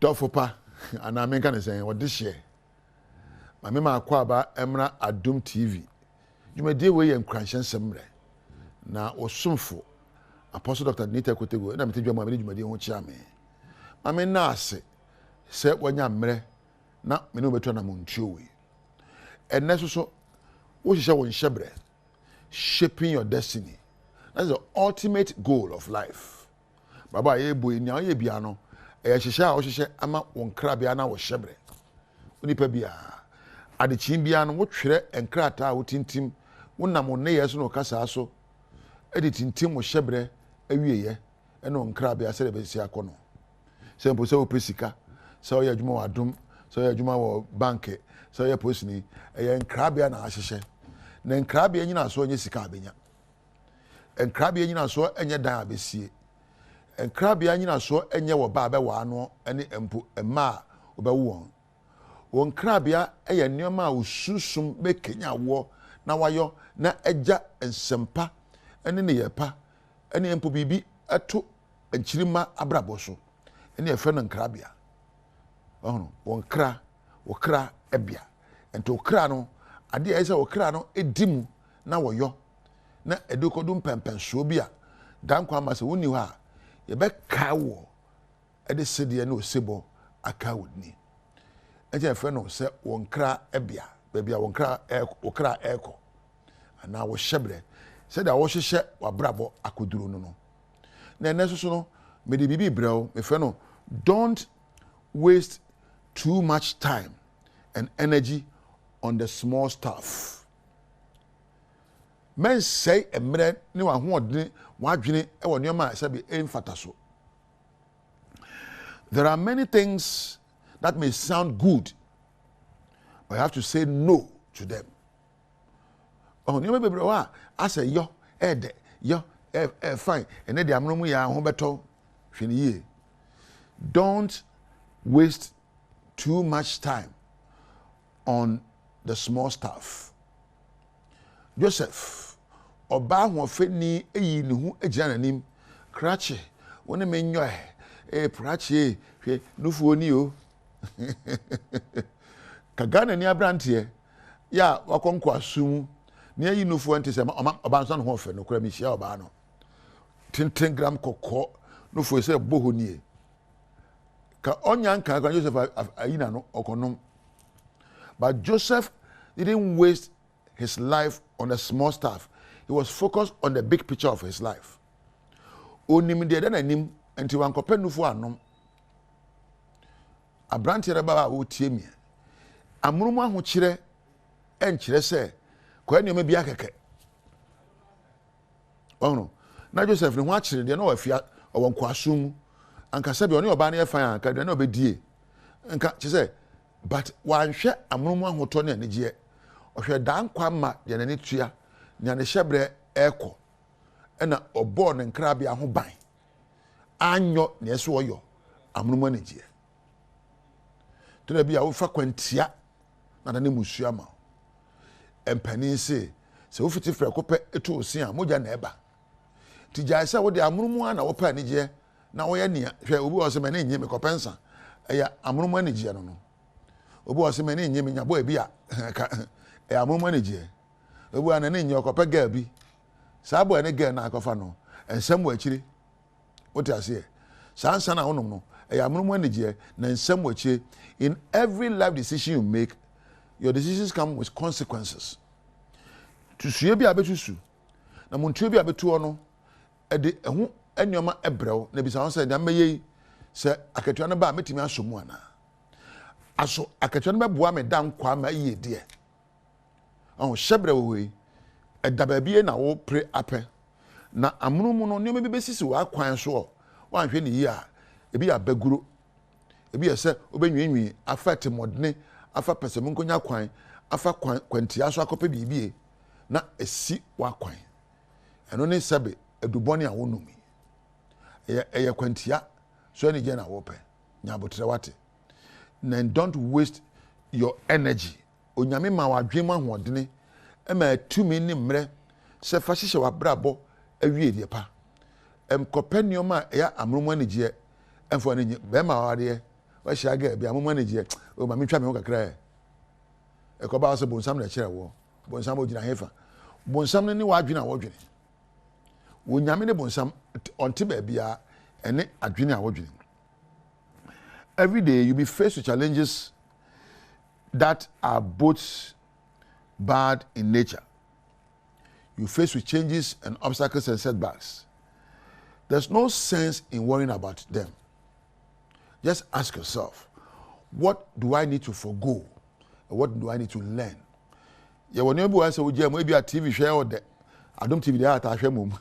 Dɔfo pa, anaa menka ne sɛn, ɔdehyeɛ. Ma me ma akwaaba mmra Adom TV. Dwumadie wei yɛ nkuranhyɛ nsɛm mmerɛ. Na wo somfo, Apostle Doctor Nita Kotego, na mete dwa mu a mede dwumadie ho kyea me. Ma me nna ase sɛ wanya mmerɛ na me ne wo bɛtu anamontuo wei. Ɛnnɛ nso so, wohyehyɛ wo nhyɛberɛ, shaping your destiny. That's the ultimate goal of life. Brabɔ a yɛrebɔ yi, nea woyɛ biara no, ɛyɛ nhyehyɛ a wohyehyɛ ama wo nkrabea na wo hyɛbrɛ. Onipa biara, adekyee biara no, wotwerɛ nkrataa a wotintim, wonam wo nneyɛɛ so ne wo kasaa so de tintim wo hyɛbrɛ awieɛ ne wo nkrabea sɛdeɛ ɛbɛsi akɔ no. Sɛ mpo sɛ wopɛ sika, sɛ woyɛ adwuma wɔ adom, sɛ woyɛ adwuma wɔ banke, sɛ woyɛ polisini, ɛyɛ nkrabea na ahyehyɛ. Na nkrabea nyinasoɔ nyɛ sika a bɛnya. Nkrabea nnyinasoɔ nyɛ dan a bɛsie. Nkrabea nnyinasoɔ nyɛ wɔ ba a bɛwaa noɔ ne mpo mma a wobɛwo wɔn. Wo nkrabea yɛ nneɛma a wo sunsum bɛkanyan woɔ na woayɔ na agya nsɛm pa ne nneyɛɛ pa ne mpo biribi to nkyirimma abrabɔ so. Ɛne yɛfrɛ no nkrabea. Wahunu? Wo nkra, wo kra bea. Nti wo kra no, adeɛ a ɛyɛ sɛ wo kra no di mu na wɔyɔ na ɛde kɔdu mpɛnpɛnsoɔ bi a, da nkwa ama sɛ wonni hɔ a, yɛbɛkae woɔ de sedeɛ ne osebɔ akae wo dini. Ɛnti yɛfrɛ no sɛ wo nkra bea, baabi a wo nkra wo kra ɛrekɔ anaa wo hyɛbrɛ, sɛdeɛ wohyehyɛ w'abrabɔ akɔduro no no. Na ɛnɛ nso so no, mede biribi brɛ wo, mefrɛ no don't waste too much time and energy on the small stuff. Mɛnsɛe mmerɛ ne w'ahoɔdene, w'adwene wɔ nneɛma a sɛbe ɛmfata so. There are many things that may sound good, but you have to say no to them. Ɔho nneɛma bebree wɔ a asɛ yɔ ɛɛdɛ yɔ ɛɛ fine ɛnɛ deɛ amono mu yɛ a ho bɛtɔ hwɛ ne yie. Don't waste too much time on the small stuff. Joseph, ɔbaa hoɔfɛni yii ne ho gyina n'anim, Krakye, wo ne me nyɔ ɛ, ee krakye ee, hwɛ nufoɔ ni o. Ka Ghanani aberanteɛ yɛ a wakɔ nkoasom mu na yɛyi nufoɔ nte sɛ ɔma ɔbaa nso ne ho ɔfɛ nokorɛ mehyia ɔbaa no tenten gram kɔkɔɔ nufoɔ sɛ ɛbɔ hɔ nie Ka ɔnya nkan kora Joseph ayi n'ano ɔkɔnom. But Joseph didn't waste his life on a small stuff. He was focused on the big picture of his life. Onim deɛ ɛda n'anim nti wankɔpɛ nufu anom. Aberanteɛ no ba a ɔretie mi. Amono mu ahokyerɛ nkyerɛ sɛ kɔyɛ nneɛma bi akɛkɛ. Ɔhono. Na Joseph ne ho akyere deɛ na ɔwɔ afia ɔwɔ nkoasom mu. Anka sɛbi ɔne ɔbaa no yɛ fan a anka aduane a ɔbɛdie. Nka kyerɛ sɛ but wanhwɛ amono mu ahotɔ ne anigyeɛ. Ɔhwɛ daa nkwa mma deɛ n'ani tua, nea ne hyɛbrɛ ɛrekɔ. Ɛna ɔbɔɔ ne nkrabea ho ban. Anyɔ nea ɛsɛ ɔyɔ amono mu anigyeɛ. Tena bi a wofa kwantia na adane mmusua ama wo. Mpanin se, sɛ wofiti prɛko pɛ to wo se a, mogya na ɛba. Nti gyae sɛ wode amono mu ara na wopɛ anigyeɛ na woyɛ nea, hwɛ, obi wɔ hɔ sɛ m'ani nnye mekɔpɛ nsa. Ɛyɛ amono mu anigyeɛ no no. Obi wɔ hɔ sɛ m'ani nnye menya bɔɔ bi a, ka, ɛyɛ amono mu anigyeɛ. Obi wɔ hɔ a n'ani nnye ɔkɔpɛ girl bi. Saa bɔɔ ne girl no a akɔfa no, nsɛm wɔ akyire. Wote aseɛ? Saa nsa no a wonom no, ɛyɛ amono mu anigyeɛ, na nsɛm wɔ akyire. In every life decision you make, your decisions come with consequences. Tusue bi a bɛtusu, na montuo bi a bɛtuo no, ɛde ɛho nneɛma brɛ wo, na bisa ho sɛ, nea mɛyɛ yi, sɛ akatua no ba a, mɛtumi asɔ mu anaa? Aso akatua no bɛboa me da nkwa ma yie deɛ? Ɔho, hyɛbrɛ wɔ hɔ yi, ɛda baabi na wopere apɛ. Na amono mu no, nneɛma bi bɛsisi w'akwan so ɔ, woanhwɛ no yie a, ebi yɛ abaguro, ebi yɛ sɛ wobɛnwiinwii afa atirimuɔdene, afa pɛsɛmenkonya kwan, afa kwan kwantia so akɔpɛ biribi na asi w'akwan. Ɛno ne sɛbe adubɔne a wonom yi. Ɛyɛ ɛyɛ kwantia so anigyeɛ na wopɛ. Nya aboterɛ wate. Then don't waste your energy Onyame ma wo adwene mu ahoɔdene ma tumi ne mmerɛ sɛ fa hyehyɛ w'abrabɔ awie deɛ pa. Nkɔpɛ nneɛma a ɛyɛ amono mu anigyeɛ mfa w'ani nye. Bɛrima awareɛ, Wahyia girl bi a mo manage o ma mentwa me ho kakra ɛ. Ɛkɔba sɛ bonsam na ɛkyerɛ woɔ. Bonsam ogyina hefa? Bonsam no ne w'adwene a wɔdwene. Onyame ne bonsam ɔnte baabiara ɛne adwene a wɔdwene. Every day you be faced with challenges that are both bad in nature. You face with changes and obstacles and setbacks. There's no sense in worrying about them. Just ask yourself, what do I need to forgo? And what do I need to learn? Yɛwɔ nneɛma bi wɔ sɛ wogyaa mu ebi a TV hwɛ ɔdɛ Adom TV deɛ ataa hwɛ mmom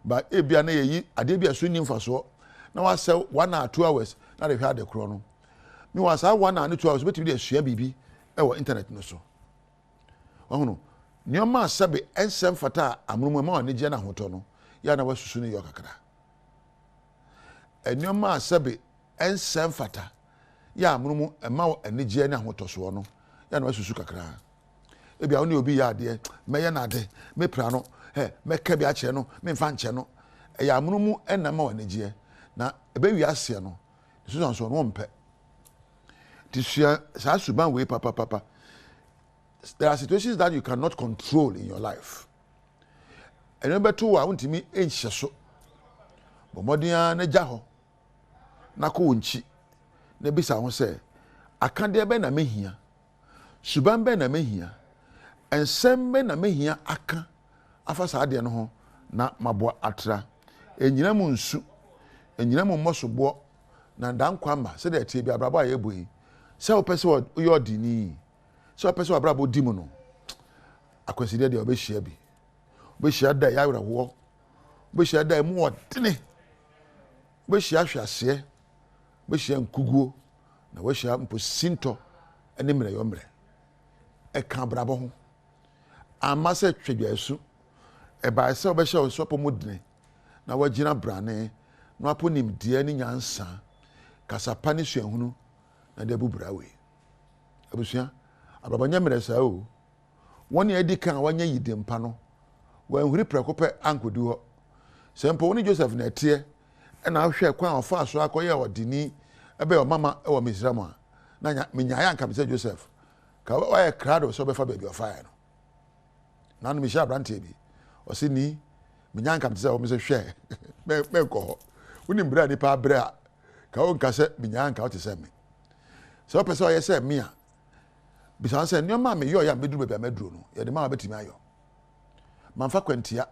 but ebi a na yɛyi adeɛ bi a so nni mfasoɔ na wasɛ 1 hour 2 hours na de hwɛ ade korɔ no. Meanwhile, saa 1 hour ne 2 hours wobɛtumi de asua biribi wɔ internet no so. Wahono nneɛma a sɛbe ɛnsɛ mfata a amono mu ɛma wɔn anigyeɛ no ahotɔ no yɛ a na wasusu no yɛ kakra. Nneɛma a sɛbe ɛnsɛ mfata yɛ amono mu ɛma wo anigyeɛ ne ahotɔsoɔ no yɛ a na wasusu kakra. Ebi a wo ne obi yɛ adeɛ, mɛyɛ no ade, mɛpira no, ɛ mɛka bi akyerɛ no, memfa nkyɛ no. Ɛyɛ amono mu ɛna ma wo anigyeɛ na ɛbɛwie aseɛ no, nsusuansoɔ no wɔmpɛ. Nti sua saa suban wei papapapa. There are situations that you cannot control in your life. Ɛno bɛto wo a wontumi nhyɛ so. Bɔ mmɔden ara na gya hɔ na kɔ wo nkyi na bisa ho sɛ, akadeɛ bɛn na mehia? Suban bɛn na mehia? Nsɛm bɛn na mehia aka afa saa adeɛ no ho na maboa atra? Ɛnnyina mu nsu, ɛnnyina mu mmɔ soboɔ na da nkwa mma sɛdeɛ ɛteɛ bi abrabɔ a yɛbɔ yi. Sɛ wopɛ sɛ woyɛ ɔdeni, sɛ wopɛ sɛ w'abrabɔ di mu no, akwansideɛ deɛ wobɛhyia bi. Wobɛhyia da ɛyɛ awerɛhoɔ, wobɛhyia da ɛmu ɔdene, wobɛhyia ahweaseɛ, wobɛhyia nkuguo, na woahyia mpo sintɔ ne mmerɛyɔ mmerɛ. Ɛka abrabɔ ho. Amma sɛ twadwaesu. Ɛbae sɛ wobɛhyɛ wo sɔpɔ mu dene na woagyina brane na woapo nimdeɛ ne nyansa, kasa pa ne suahunu na de abu bra wei. Abusua, abrabɔ nyɛ mmerɛ saa o. Wɔn a adi kan a wɔanya yidem pa no, wɔanhuri prɛko pɛ ankɔdu hɔ. Sɛ mpo wo ne Joseph na ɛteɛ na wohwɛ kwan a ɔfaa so akɔyɛɛ ɔdeni bɛyɛ ɔmama wɔ Misraim a, na nya, menyaeɛ anka me sɛ Joseph, ka woayɛ krado sɛ wobɛfa baabi a ɔfaeɛ no. Na no mehyia aberanteɛ bi, ɔse ni, menya anka me te sɛ wo, me sɛ hwɛ, mɛnkɔ hɔ. Wonim berɛ a nipa abrɛ a, ka wonka sɛ menyaa anka wote sɛ me. Sɛ wopɛ sɛ ɔyɛ sɛ me a, bisa ho sɛ nneɛma a meyɔeɛ a mɛduru baabi a mɛduru no, yɛde ma a wobɛtumi ayɔ. Mamfa kwantia.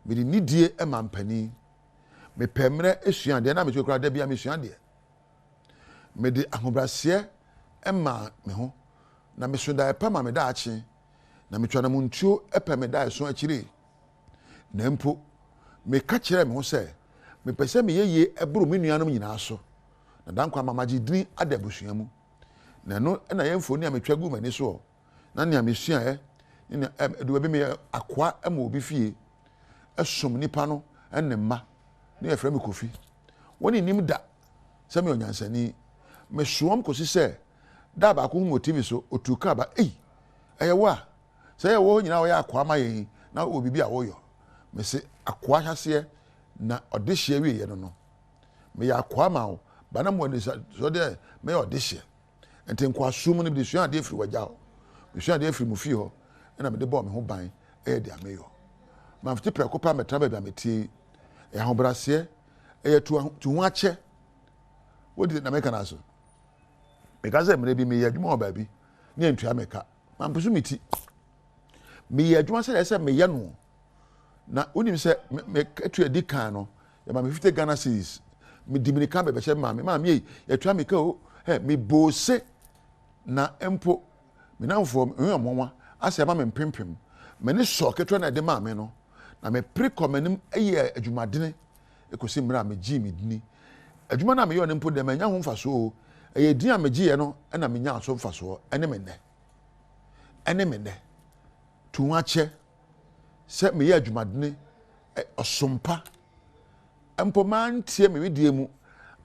Mede nidie ma mpanin. Mepɛ mmerɛ sua adeɛ na metumi koraa da biara mesua adeɛ. Mede ahobrɛaseɛ maa me ho na meso daeɛ pa ma me daakye na metwa namontuo pɛ me daeɛso akyire. Na mpo meka kyerɛɛ me ho sɛ mepɛ sɛ meyɛ yie boro me nuanom nyinaa so na dankwa ama magye dini ada abusua mu. Na ɛno na ɛyɛ mfoni a metwa guu m'ani soɔ na nea mesuaeɛ ne nea ɛdu baabi meyɛ akoa ma obi fie som nipa no ne mma ne yɛfrɛ me Kofi. Wɔn nnim da sɛ meyɛ ɔnyansani. Mesoam kɔsi sɛ da baako hu wɔ TV so otuu kaa ba ei ɛyɛ wo a sɛ ɛyɛ wo nyinaa wɔyɛ akoa ma yɛn na wɔ biribi a wɔyɔ. Mese akoa ahyɛseɛ na ɔdehyeɛ wieɛ no no meyɛ akoa ma wo ba na mo anisoɔ deɛ mɛyɛ ɔdehyeɛ. Nti nkoasom no mede sua adeɛ firi w'agya hɔ, mesua adeɛ firi mo fie hɔ ɛna mede bɔɔ me ho ban ɛyɛ deɛ meyɔ. Mamfiti prɛko pɛ ammɛtena baabi a meteɛ yi. Ɛyɛ ahobrɛaseɛ, ɛyɛ tu tu ho akyɛ. Wodi na meka no aso. Meka sɛ mmerɛ bi meyɛ adwuma wɔ baabi ne yɛntua me ka. Mamposo me ti. Meyɛ adwuma sɛdeɛ ɛsɛ meyɛ no. Na wonim sɛ me katua di kan no, yɛma me 50 Ghana cedis. Medi mirika bɛbɛhyɛ maame. Maame ei, yɛtua me ka o. Hɛ, mebɔɔ se na mpo me namfoɔ mehu wɔn nwanwa asɛ ama me mpempem. M'ani sɔɔ ketewa na ɛde maa me no, na mepere kɔɔ m'anim yɛɛ adwumadene kɔsi mmerɛ a megyee me dini. Adwuma no a meyɔɔ no mpo deɛ mannya ho mfasoɔ o, ɛyɛ din a megyeeɛ no na menyaa so mfasoɔ ɛne me nnɛ. Ɛne me nnɛ. Tu ho akyɛ sɛ meyɛ adwumadene, ɔsom pa. Mpo manteɛ me wedeɛ mu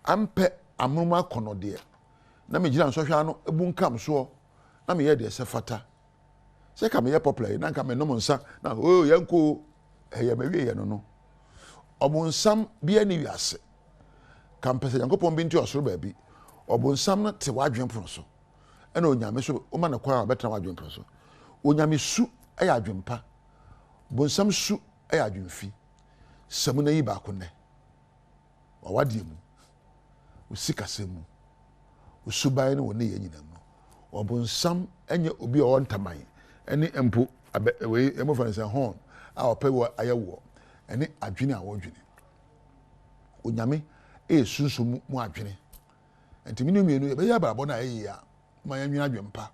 ampɛ amonom akɔnnɔdeɛ, na megyina nsɔhwɛ ano bunkam soɔ na meyɛɛ deɛ ɛsɛ fata. Sɛ ka meyɛ popular yi na nka menom nsa na oo yɛnkɔ o, ɛyɛ m'awieɛ no no. Ɔbonsam biara nni wiase. Ka mpɛ sɛ Nyankopɔn bi nte ɔsoro baabi. Ɔbonsam no te w'adwene pono so, ɛna Onyame nso woma no kwan a ɔbɛtena w'adwene pono so. Onyame su yɛ adwene pa, bonsam su yɛ adwene fi. Sɛ mu na yi baako nnɛ. W'awadeɛ mu, wo sikasɛm mu, wo suban ne wo nneyɛɛ nyinaa mu no, ɔbonsam nyɛ obi a ɔwɔ ntaman ne mpo abɛ wei mmɔfra no sɛ horn a ɔpɛ wɔ ayɛ woɔ ɛne adwene a wɔdwene. Onyame yɛ sunsum mu adwene. Nti me ne mmienu yɛbɛyɛ abrabɔ no a ɛyɛ yie a, ma yɛnwene adwene pa.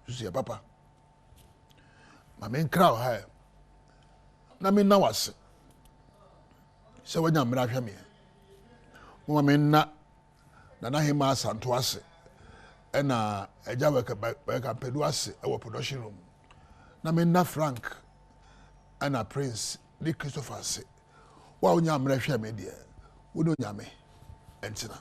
Susu yɛ papa. Ma menkra wo ha ɛ. Na menna wo ase sɛ woanya mmerɛ ahwɛ meɛ. Moma menna Nana Hemaa Asanto ase ɛna Agya Wɛka Mpadu ase ɛwɔ production room. Na menna Frank ɛna Prince ne Christopher ase. Wo a wonya mmerɛ hwɛ me deɛ, wo ne Onyame ntena.